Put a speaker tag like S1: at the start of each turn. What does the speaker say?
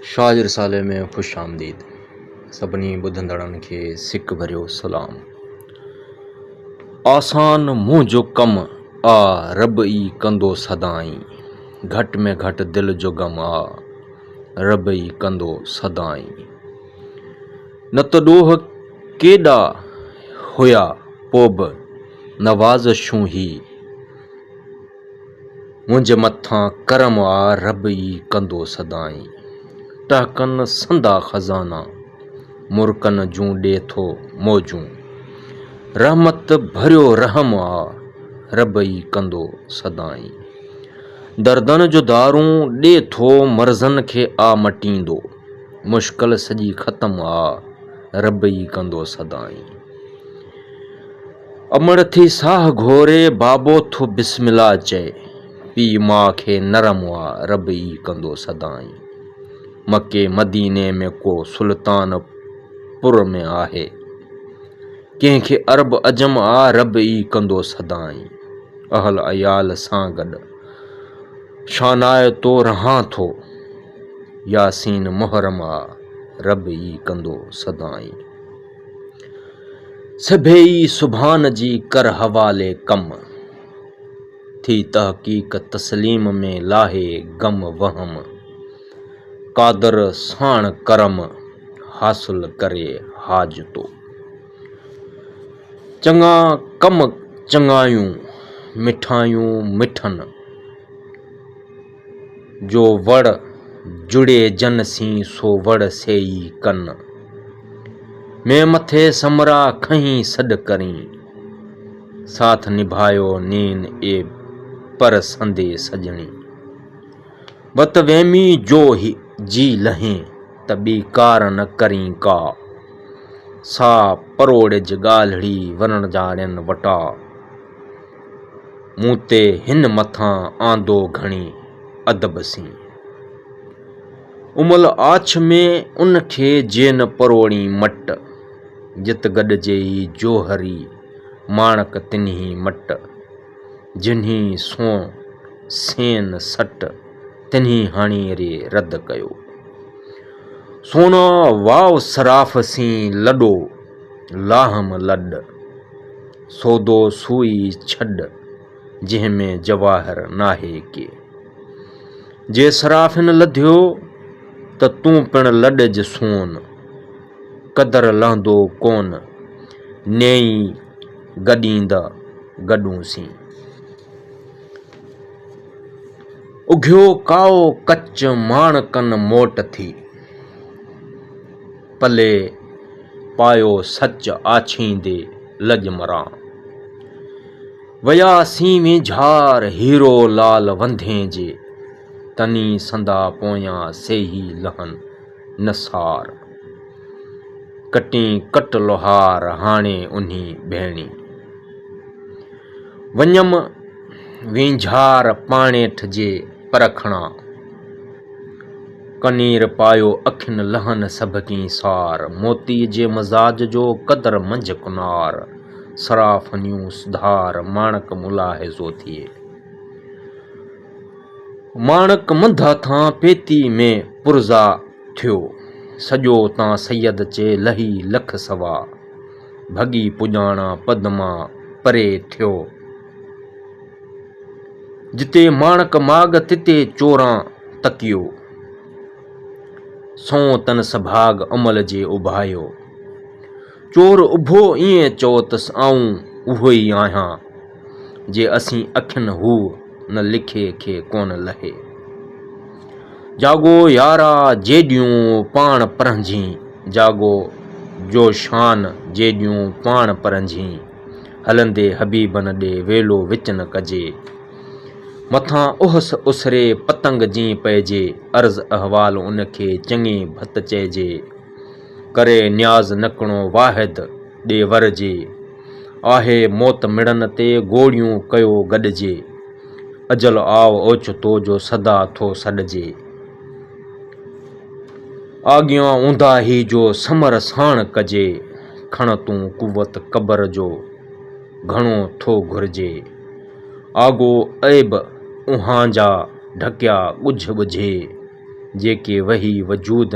S1: شاهه جي رسالي ۾ خوش آمديد. سڀني ٻڌندڙن کي سڪ ڀريو سلام. آسان منهنجو ڪم آ رب ئي ڪندو سدائين. گهٽ ۾ گهٽ دل جو غم آ رب ئي ڪندو سدائين. نه ته ڏوهه ڪيڏا هيا پو به نوازشون هي. منهنجي مٿان ڪرم آ رب ئي ڪندو سدائين. ٽهڪن سندا خزانا مرڪن جون ڏي ٿو موجون. رحمت ڀريو رحم آ رب ئي ڪندو سدائين. دردن جو دارون ڏي ٿو مرضن کي آ مٽيندو. مشڪل سڄي ختم آ رب ئي ڪندو سدائين. امڙ ٿي ساهه گهوري، بابو ٿو بسم الله چئي، پيء ماء کي نرم آ، رب ئي ڪندو سدائين. مڪي مديني ۾ ڪو سلطان پور ۾ آهي، ڪنهن کي عرب عجم آ، رب ئي ڪندو سدائين. اهل عيال سان گڏ شانائتو رهان ٿو، ياسين محرم آ، رب ئي ڪندو سدائين. سڀيئي سبحان جي ڪر حوالي ڪم، ٿي تحقيق تسليم ۾ لاهي غم وهم، قادر ساڻ ڪرم حاصل ڪري حاجتو. چڱا ڪم چڱايون مٺايون مٺن. جو وڙ جڙي جن سين سو وڙ سيئي ڪن. مين مٿي سمرا کهين سڏ ڪرين. ساٿ نڀايو نين اي پر سندي سڄڻي. وت ويمي جو جي لهين ته ٻي ڪار نه ڪرين ڪا. سا پروڙج ڳالهڙي ورڻجاڙين وٽا. مون تي هن مٿان آندو گهڻي ادب سين. امل آڇ ۾ ان کي جي نه پروڙين مٽ. جت گڏجيئي جوهري ماڻڪ تنهين مٽ. جنهين سون سين سٽ تنهين هڻي ري رد ڪيو. سونا واء صراف سين لڏو لاهم لڏ. سودو سوئي ڇڏ، جنهن ۾ جواهر ناهي ڪي. جي صرافين لڌيو، ته تون پڻ لڏج سون. قدر لهندو ڪون، نيئي گڏيندء گڏون سين. اگهيو ڪائو ڪچ ماڻڪن موٽ ٿي. پلي پايو سچ آڇيندي لڄ مران. ويا سين وينجهار هيرو لال ونڌين جي، تني سندا پويان سيهي لهن نه سار. ڪٽين ڪٽ لوهار هاڻي انهي ڀيڻي. وڃم وينجهار پاڻيٺ جي پرکڻا. ڪنير پايو اکين لهن سڀڪين سار. موتيء جي مزاج جو قدر منجهه ڪنار. صراف نيون سڌار ماڻڪ ملاحظو ٿئي. ماڻڪ منڌ هٿان پيتي ۾ پرزا ٿيو. سڄو تان سيد چئي لهي لک سوا. ڀڳي پڄاڻا پدما پري ٿيو. جتي ماڻڪ ماڳ تتي چوران تڪيو. سون تن سڀاڳ عمل جي اڀايو. چور اڀو ائين چئو ته آئون اهوئي آهيان، جي اسين اکين هو نه لکي کي ڪونه لهي. جاڳو يارا جيڏيون پاڻ پرنجهين، جاڳو جو شان جيڏيون پاڻ پرنجهين. هلندي حبيبن ڏي ويلو وچ نه ڪجي. مٿان اهس اسري پتنگ جين پئجي، عرض احوال ان کي چڱي ڀت چئجي. ڪري نياز نڪڻو واحد ڏي ورجي. آهي موت مڙن تي گوڙيون ڪيو گڏجي. اجل آء اوچتو جو سدا ٿو سڏجي. آڳيان اونداهي جو ثمر ساڻ ڪجي. کڻ تون قوت قبر جو گهڻو ٿو گهرجي. آگو عيب اهان جا ڍڪيا ڳجهه ٻجهي. جيڪي وهي وجود.